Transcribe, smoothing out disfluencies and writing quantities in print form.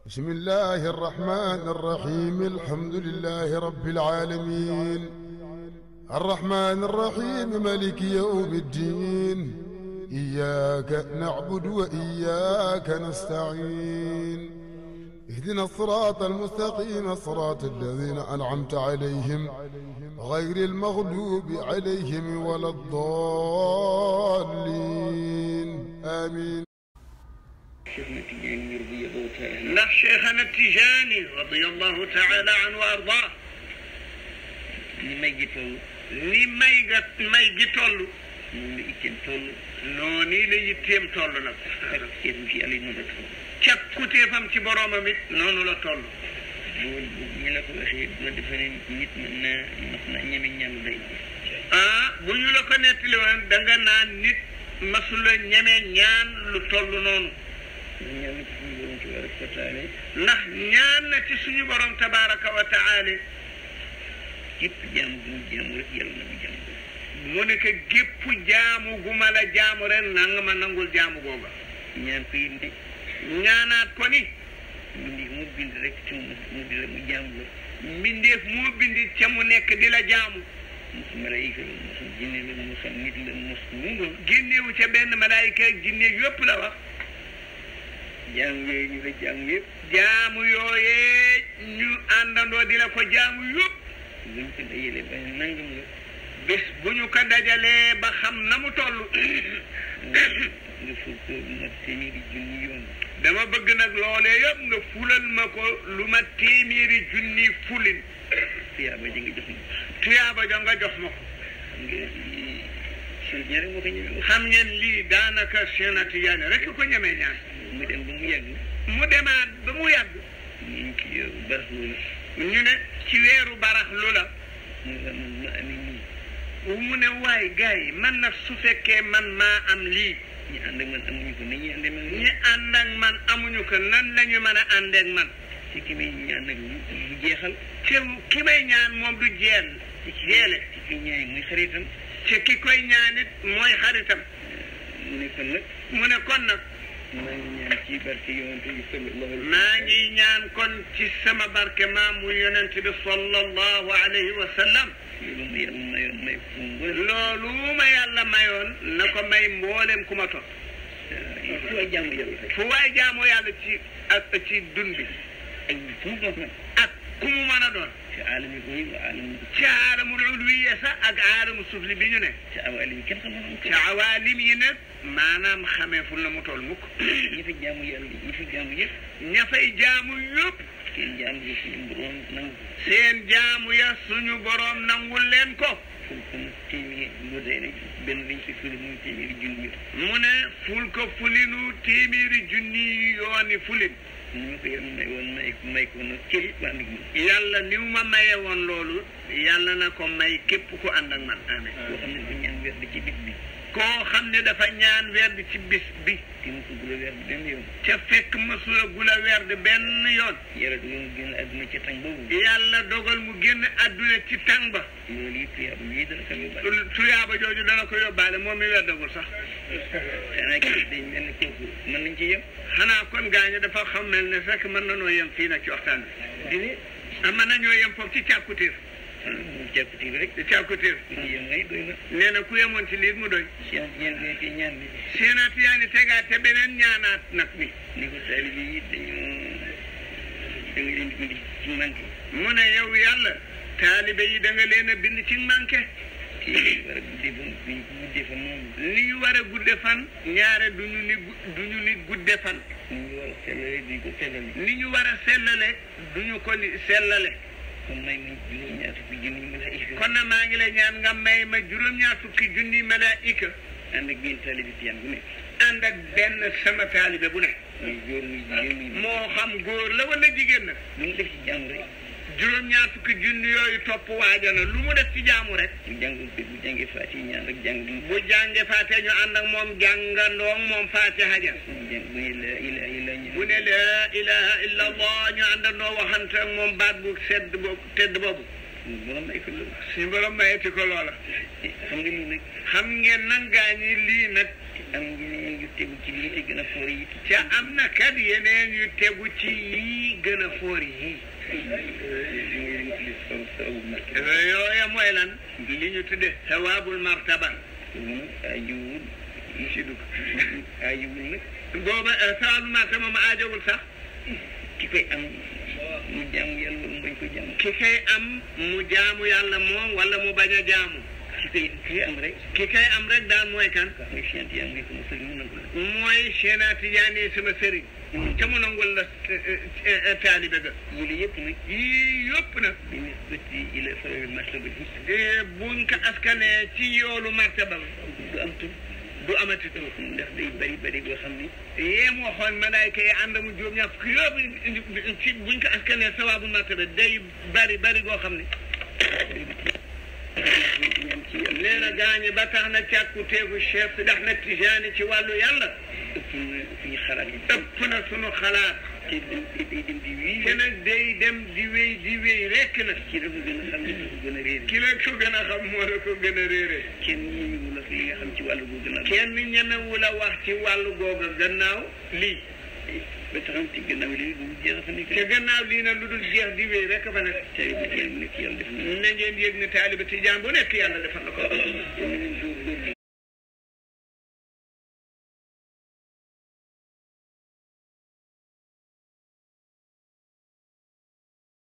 بسم الله الرحمن الرحيم الحمد لله رب العالمين الرحمن الرحيم مالك يوم الدين إياك نعبد وإياك نستعين اهدنا الصراط المستقيم صراط الذين أنعمت عليهم غير المغلوب عليهم ولا الضالين آمين. ndax Cheikhana Tijaani radiyallahu taala anhu wa ardaa ni may gi toll noonu la itteem toll noonu la yitteem toll nag càkkuteefam ci boroomam it noonu la toll ñu la ko waxee doo defe ne nit mën na mas na ñeme ñaan day bu ñu la ko nettali woon da nga naan nit masula ñeme ñaan lu toll noonu ndax ñaan na ci suñu borom tabaraka wa taala gépp jaamu gu mu jaamu rek yàlla na mu jaamu mu ne ko gépp jaamu gu ma la jaamu rek nanga ma nangul jaamu googa ñaan ko it ne ñaanaat ko ni mbindeef moo bind rek ci mu di la mu jaamu la mbindeef moo bind ca mu nekk di la jaamu mos malaayika la mos jinne la mos nit la mos mu doon génnewu ca benn malaayika ak jinne yëpp la wax jaamu yooyu ñu la jaamu yëpp jaamu yooyee ñu àndandoo di la ko jaamu yëpp buñ ko dajalee ba nangam la bés bu ñu ko dajalee ba xam na mu toll nga ful ko lu ma téeméeri junni yoon dama bëgg nag loolee yëpp nga fulal ma ko lu ma téeméeri junni fulin tuyaaba ja nga jox ma tuyaaba ja nga jox ma ko xam ngeen lii daanaka Cheikh Tidiane rek ko ñemee ñaan mu dem ba mu yàgg mu demaat ba mu yàgg ñu ci weeru baraxlu la ñu ne ci weeru baraxlu la mu amee nii mu ne waay gars yi man nag su fekkee man maa am lii ñi ànd ak man amuñu ko ni ñi ànd ak man ñi ànd ak man amuñu ko nan la ñu mën a ànd ak man ci ki may ñaan nag du jeexal ci ki may ñaan moom du jeel ci jeele ci ki ñaan muy xaritam ci ki koy ñaan it mooy xaritam mu ne kon nag maa ngi ñaan ci barke yonent bi sallallahu maa ngi ñaan kon ci sama barke maamu yonent bi sallallahu alayhi wa sallam loolu ma yàlla mayoon na ko may mboolem ku ma topp fu waay jaamu yàlla ci ak ci dund bi ak ku mu mën a doon ci aalami ko wa aalami ci aalamul ulwiya sax ak aalamu sufli bi ñu ne ci awaalim kenn xamul ci awaalim yi nag maanaam xameeful na mu toll mukk ñi fi jaamu yàlla ñi fi jaamu yëpp ña fay jaamu yëpp seen jaamu ya suñu borom nangu seen jaamu ya suñu borom nangul leen ko ful ko téeméer lu day ne benn lañ fi fuli muy téeméeri junni mu ne ful ko fulinu téeméeri junni yooni fulin ñu ko yàlla may woon may ko nag ci ànd ak man yàlla ni ma maye woon loolu yàlla na ko may képp ku ànd ak man amiin koo xam ne dafa ñaan werd ci bis bi koo xam ne dafa ñaan werd ci bis bi te mosu gula werd benn yoon ca fekk mosula gula werd benn yoon yàlla dogal mu génn àdduna ci tàng boobu yàlla dogal mu génn àdduna ci tàng ba loolu yi tuyaaba yi dana ko yóbbaale tuyaaba jooju dana ko yóbbaale moom mi werdagul sax xanaa kii dañ mel ne kooku mën nañ ci yem xanaa kon gaañu dafa xam mel ne fekk mën nañoo yem fii nag ci waxtaan bi dine mën nañoo yem foofu ci càkkutéef càkkutéef rek càkkutéef nee na ku yemoon ci lii mu doy Cheikh Tidiane tegaat te beneen ñaanaat nag bi ni ko taalibe yi dañoo da nga leen di bind ci manqué mu ne yow yàlla taalibe yi da nga leen a bind ci manqué li ñu war a gudde fan ñaare duñu ni gudde fan ni ñu war a sellale duñu ko sellale kon may ma juróom-ñaar fukki junni malaayika kon na maa ngi lay ñaan nga may ma juróom-ñaar fukki junni malaayika ànd ak benn taalibe tiyaan bu nekk ànd ak benn sama taalibe bu nekk muy góor muy jigéen moo xam góor la wala jigéen nag lu mu def ci jaamu rek juróom-ñaar fukki junni yooyu topp waajana lu mu def ci jaamu rek bu jàngee faati ñaan rek jàng bu jàngee faati ñu ànd ak moom jàngandoo moom faatiha ja bu ne laa ilaha illa allah ñu àndandoo waxante ak moom baat bu sedd boobu tedd boobu borom may ko loolu. suñu borom mayeti ko loola. xam nga lii nag. xam ngeen nan gaañi lii nag. am yeneen yu tegu ci lii te gën a foor yi. ca am na kat yeneen yu tegu ci yii gën a foor yi. yooya mooy lan. li ñu tudde sawaabul martaba. aajowul yi si dugg. aajowul nag. booba sawaabul martaba moom aajowul sax. ki koy am mu jaamu yàlla wala mu bañ ko jaamu. ki koy am mu jaamu yàlla moom wala mu bañ a jaamu. ki koy am rek. ki koy am rek daal mooy kan. mooy Cheikh Tidiane sama sëriñ mu nangu la. mooy Cheikh Tidiane sama sëriñ. ca mu nangul la taalibe ga. yii yëpp nag. yii yëpp nag. bi ñu bëtti ila sawabil martaba bi. buñ ko askanee ci yoolu martaba du am tur. du amati tur. ndax day bari boo xam ni. yéem waxoon malaayka yi ànd mu juróom ñaar fukki yóbbu ci buñ ko askanee sawaabu martaba day bari goo xam ne. nee na gaañi ba tax na càkku teegu Cheikh Sidi Ahmed Tidiane ci wàllu yàlla. ëpp na suñu xalaat yi. ëpp na suñu xalaat. te day dem di wéy. te nag day dem di wéy rekk nag. ki la ko gën a xam ne ko gën a réere. ki la ko gën a xam moo la ko gën a réere. kenn ñemewu la li nga xam ci wàllu googu gannaaw. kenn ñemewu la wax ci wàllu googu gannaaw lii. ba taxam ci gannaaw lii lu jeex fa nekk. te gannaaw lii nag lu dul jeex di wéy rekk fa nekk. taalibe Tijaan bu nekk yàlla def na. na ngeen yëg ne taalibe Tijaan bu nekk yàlla defal na ko.